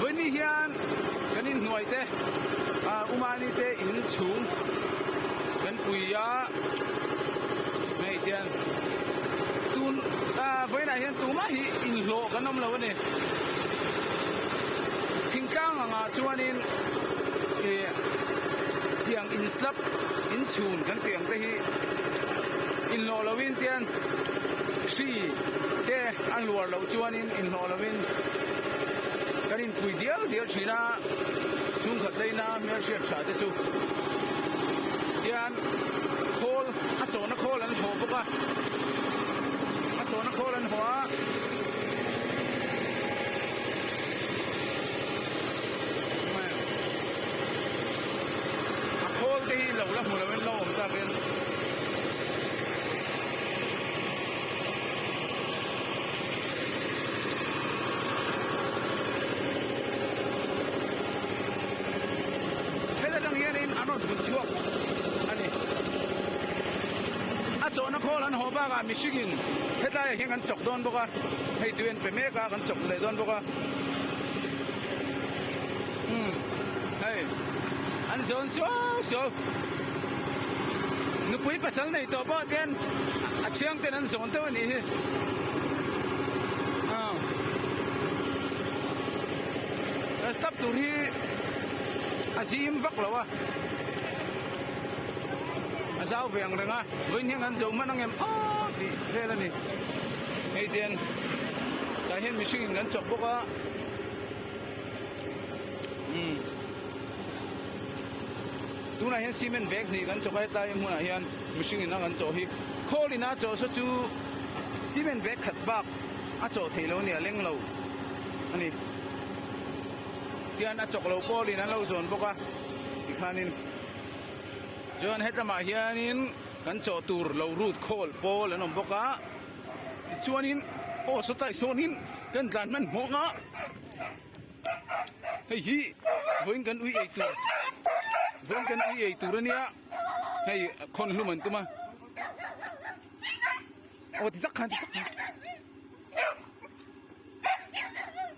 Vawiini hian kan inhnuai te Umani te in chhung kan pui a hei tian tun vawiinah hian tumah hi inhlawh kan awm lo a ni. Thingtlang angah chuanin ih tiang in slab in chhun kan tih ang te hi inhlawh lovin tian hri te a hluar loh chuanin inhlawh lovin kan inpui dial dial thin a, chhungkhat leina hmelhriat tha te chu tian khawl a chawhna khawl an hawh bawk a, a chawhna khawl an hawh a. A khawl te hi lo la hmu lo in lo awm tak in. Heta tang hian in an rawn hmun chhuak a ni. A chawhna khawl an haw bakah mihring in hetlai ah hian kan chawk dawn bawk a, hei tui an pe mek a kan chawk leh dawn bawk a. Umm hei an zawn suau suau nupui pasal nei tawh pawh te a thiang ten an zawn teuh a nih hi aw stop tur hi a zim vak lo a a zau ve ang reng a vawiin hian an zo hman ang em aw tih vel a ni hei ten tah hian mihring in kan chawk bawk a. Umm tunah hian cement bag hnih kan chawk a hetlai hmunah hian mihring in a kan chawh hi khawl in a chawh saw chu cement bag khat bak a chawh theih lo a ni a leng lo a ni tian a chawk lo pawl in an lo zawn bawk a tikhanin chuan hetlamah hianin kan chawh tur lo rut khawl pawl an awm bawk a tichuanin aw sawtlai sawnin kan tlan hmanhmawh a. Hei hi vawiin kan ui ei tur vawiin kan ui ei tur a nia hei khawn hlum an tum a aw ti tak khan ti tak khan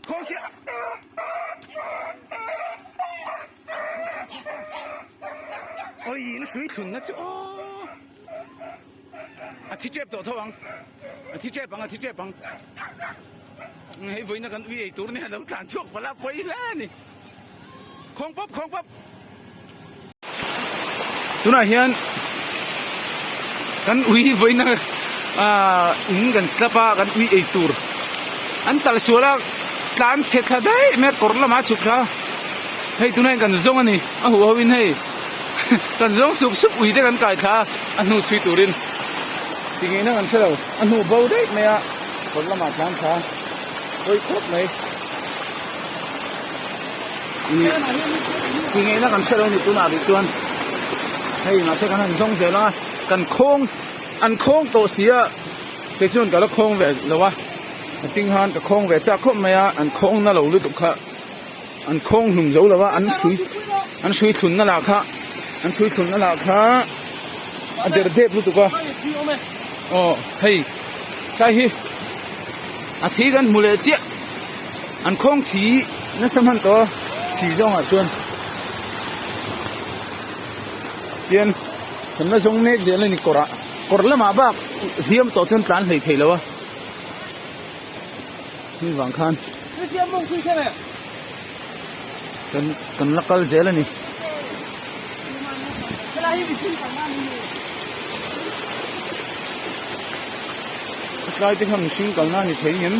khawn chiah oi na sui thlun na chu aw a thi tep tawh tho ang a thi tep ang a thi tep ang. Hei vawiina kan ui ei tur nia lo tlan chhuak palh a pawi hle a ni. Khawng pawp khawng pawp. Tunah hian kan ui vawiina ah in kan slap a kan ui ei tur an tal sual a tlan chhe thla daih mai a kawr lamah a chhuk thla hei tunah hian kan zawng a ni a huh ho in hei kan zawng sup sup ui te kan kai thla a a hnu chhui turin ti ngei na kan hre lo a hnu bo daih mai a. Kawr lamah tlan tha hawi khawp mai. Ti ngeihna kan hre lo ni tunah rih chuan hei mahse kan han zawng zel a kan khawng an khawng tawh si a kei chuan ka la khawng ve lo a a ching khan ka khawng ve chak khawp mai a an khawng na lo lutuk kha an khawng hlum zo lo a an hrui an hrui thlun na lah kha an hrui thlun na lah kha a der dep lutuk a aw hei tlai hi a thi kan hmu leh chiah an khawng thi nasa hman tawh a thi zawng ah chuan tian kan la zawng mek zel a ni kawr ah kawr lamah bak hliam tawh chuan tlan hlei thei lo a. Hei vang khan kan kan la kal zel a ni. Tlai te kha mihring kalna a ni thei ngem.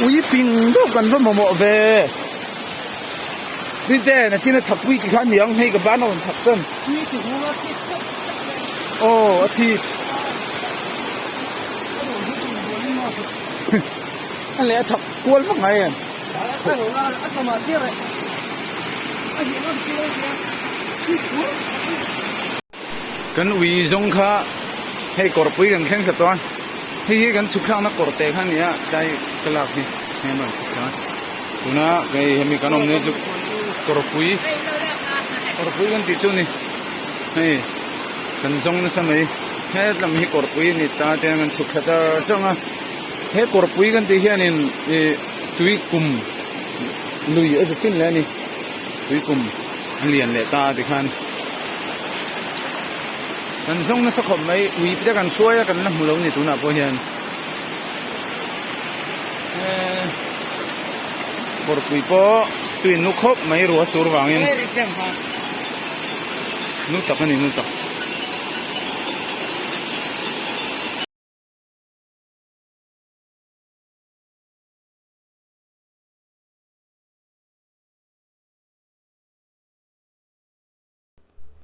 Ui fing deuh kan va mamawh ve. Tite na chin a thak pui ti kha niang hei ka ban a rawn thak tan. Aw a thi. A leh a thak kual vak mai em. Kan ui zawng kha hei kawrpui kan thleng sa tawh a hei hi kan chhuk thlakna kawr te kha a ni a tlai ka lak hi hei an rawn chhuk thlak a tuna hei hemi kan awmna hi chu kawrpui. Kawrpui kan tih chu ni hei kan zawng nasa mai hetlam hi kawrpui a ni ta te kan chhuk thla char chang a he kawrpui kan tih hianin ih tui kum lui a zu fin leh a ni tui kum a lian leh ta tikhan kan zawng nasa khawp mai ui te kan hruai a kan la hmu lo a ni tunah pawh hian eee kawrpui pawh tui nu khawp mai ruah sur vangin nu tak a ni nu tak.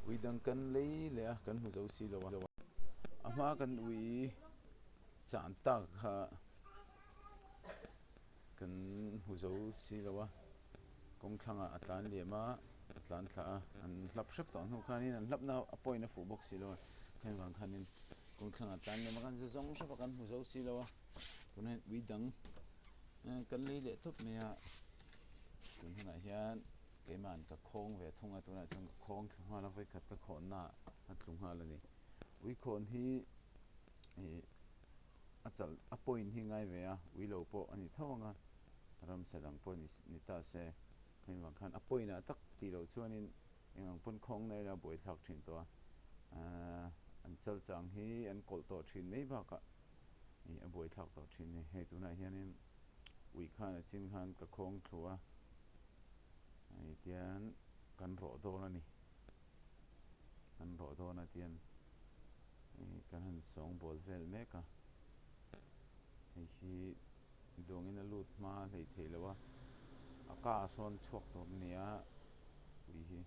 Ui dang kan lei leh a kan hmu zo si lo a a hma kan ui chan tak kha kan hmu zo si lo a kawng thlangah a tlan liam a a tlan thla a an hlap hrep tawh hnu khanin an hlap na a point a fuh bawk si lo a heng vang khanin kawng thlangah a tlan liam a kan za zawng hrep a kan hmu zo si lo a tunah hian ui dang kan lei leh tawp mai a tun hunah hian. Keima'n ka khawng ve thung a, tunah chuan ka khawng thlu nghal a, vawikhat ka khawnna a tlu nghal a ni. Ui khawn hi ih a chalh a point hi ngai ve a, ui lo pawh a ni tho ang a, ramsa dang pawh ni ni ta se, heng vang khan a point ah tak tih loh chuanin eng ang pawn khawng na ila a buaithlak thin tawh a, ahh an chal chang hi an kawlh tawh thin mai bakah ih a buaithlak tawh thin a ni. Hei tunah hianin ui khan a chin khan ka khawng thlu a. Hei tian kan rawh dawn a ni kan rawh dawn a tian hei kan han sawng bawl vel mek a hei hi duangin a lut hma hlei thei lo a a ka a sawn chhuak tur a ni a ui hi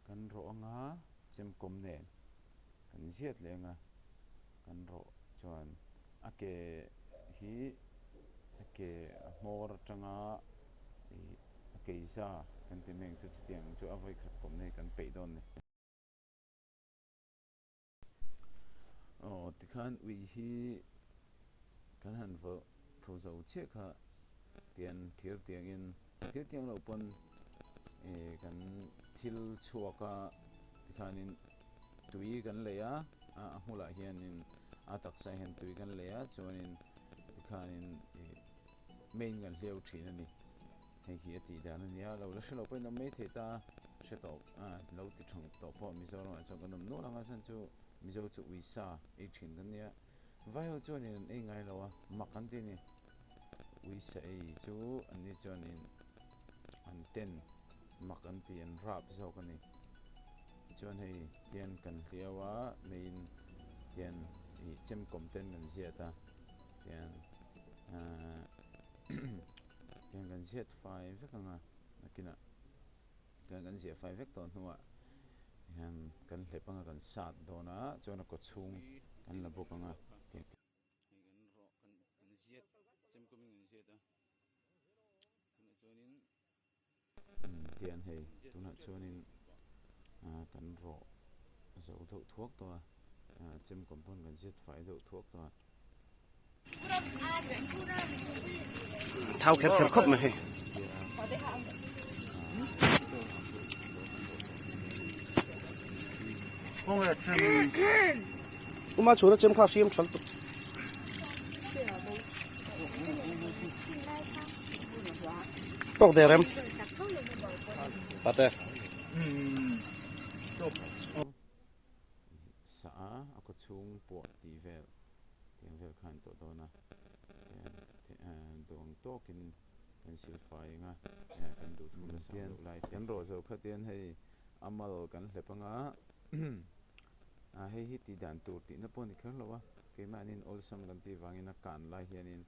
kan rawh anga chemkawm nen kan ziat leh anga kan rawh chuan a ke hi a ke a hmawr atanga ih a keiza kan ti mai ang chu chutiang chu a vawikhat kawmna hi kan peih dawn a ni. Aw tikhan ui hi kan han vawh tho zo chiah kha tian thir tiangin thir tiang loh pawn ih kan thil chhuak a tikhanin tui kan lei a a hmulah hianin a taksa hian tui kan lei a chuanin tikhanin ih main kan hliau thin a ni hei hi a tih dan a nia lo la hre lo pawhin awm mai thei ta hre tawh a lo ti thang tawh pawh Mizoramah chuan kan awm nual ang a chhan chu Mizo chu uisa ei thin kan nia vai ho chuanin an ei ngai lo a mak an ti a ni uisa ei chu an ni chuanin an ten mak an ti an rap zawk a ni tichuan hei hian kan hliau a meiin hian ih chemkawm ten kan ziat a tian ahh tian kan ziat fai vek ang a nakinah tian kan ziah fai vek tawh hnuah hian kan hlep anga kan sat dawn a chuan a kawchhung kan la bawk ang a. Tian hei tunah chuanin kan rawh zo deuh thuak tawh a chemkawm pawn kan zet fai deuh thuak tawh a. Thau kher kher khawp mai hei. Uma chhuna chem kha hriam thal tuk. Tawk der em? Pate. Sa a, a kaw chhung puah tih vel tiang vel khan tawh dawn a, duang tawkin kan sil fai ang a, kan duh thu nasa loh lai te. Kan rawh zo khat hian hei a mal kan hlep ang a, hei hi tih dan tur tihna pawh a ni kher lo a, keimahniin awlsam kan tih vangin a kan lai hianin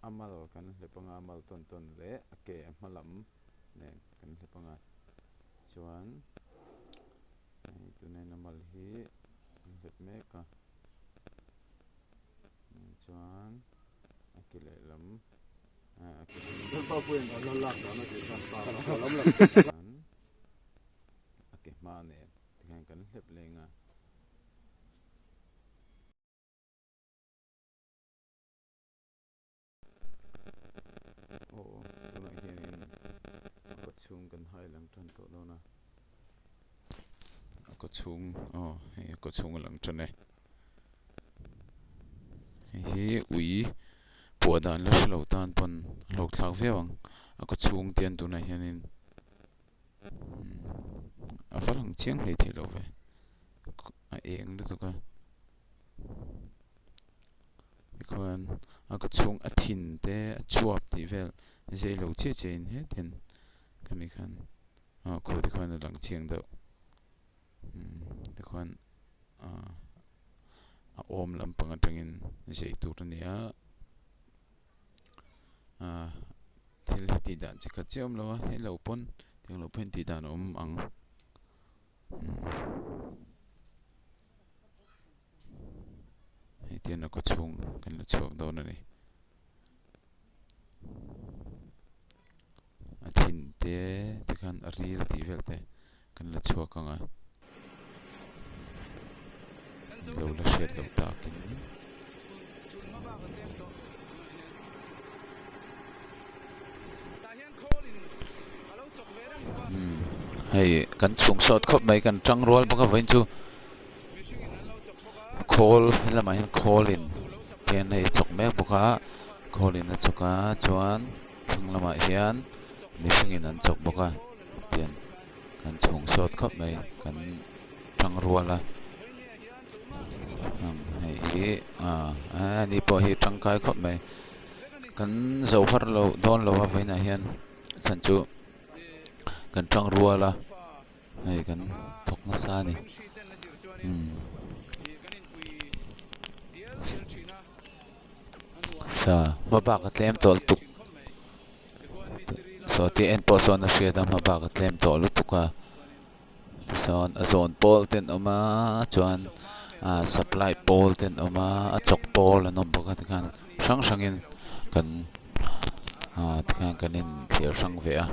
a mal kan hlep ang a, a mal tawn tawn leh a ke a hma lam nen kan hlep ang a, chuan hei tunah a mal hi an hlep mek a chuan a ke lehlam a ke a ke hma nen tikhian kan hlep leng a. Aw tunah hianin chhung kan hai lang tan tawh dawn a a kaw chhung aw hei a kaw chhung a lang tan e hei hi ui puah dan la hre lo tan pawn a hlawk thlak viau ang a kaw chhung te an tunah hianin a va lang chiang hle thei lo ve a eng lutuk a. Tikhuan a ka chhung a thin te a chhuap tih vel zai lo chiah chiah in het hian khami khan ah khaw te khuan a lang chiang deuh umm tikhuan ah a awm lampang atangin zai tur a ni a ah thil hi tih dan chi khat chiah a awm lo a hei lo pawn tiang lo pawhin tih dan a awm ang. Hei tian a kaw chhung kan la chhuak dawn a ni. A thin te tikhan a ril tih vel te kan la chhuak ang a. Lo la hriat loh takin. Umm hei kan chhung sawt khawp mai kan tang rual bawk a vawiin chu khawl helamah hian khawl in hian hei chawk mek bawk a khawl in a chawk a chuan thlang lamah hian mihring in an chawk bawk a tian kan chhung sawt khawp mai kan tang rual a umm hei hi ah ani pawh hi tangkai khawp mai. Kan zo har lo dawn lo a vawiinah hian chhan chu kan tang rual a hei kan thawk nasa a ni umm sa hma bak a tlem tawh lutuk saw tih en pawh sawn a hriat a hma bak a tlem tawh lutuk a. Tichuan a zawn pawl te an awm a chuan ah supply pawl te an awm a a chawk pawl an awm bawk a tikhan hrang hrangin kan ah tikhan kan inthliar hrang ve a.